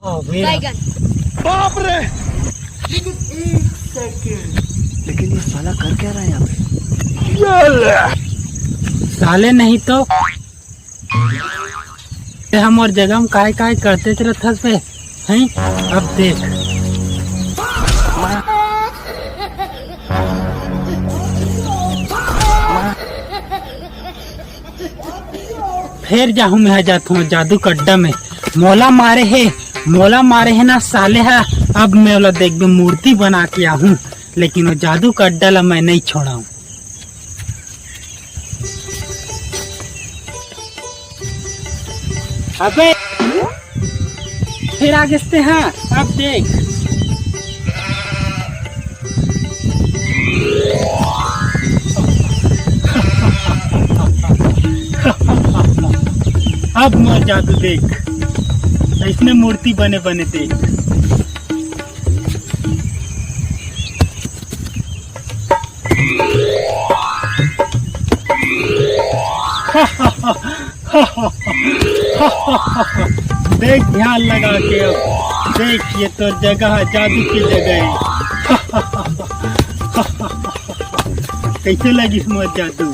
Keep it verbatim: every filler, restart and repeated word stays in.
बैगन। बाप रे। लेकिन एक सेकंड, लेकिन ये साला कर क्या रहा है यहाँ पे? ये ले। साले नहीं तो, ते हमर जगह में काय काय करते रहत हस बे, हैं? अब देख। फेर जाहूं मैं, जात हूं जादू के अड्डा में। मोला मारे हे, मोला मारे हे ना साले हा। अब मैं ओला देखबे, मूर्ति बना के आहूं, लेकिन वो जादू के अड्डा ला मैं नहीं छोड़ाऊं। अबे, फेर आ गेस ते, हाँ, अब देख। अब मोर जादू देख, अइसने मूर्ति बने बने देख। देख ध्यान लगा के, अब देख, ये तो जगह है, जादू की जगह है। कैसे लगिस मोर जादू?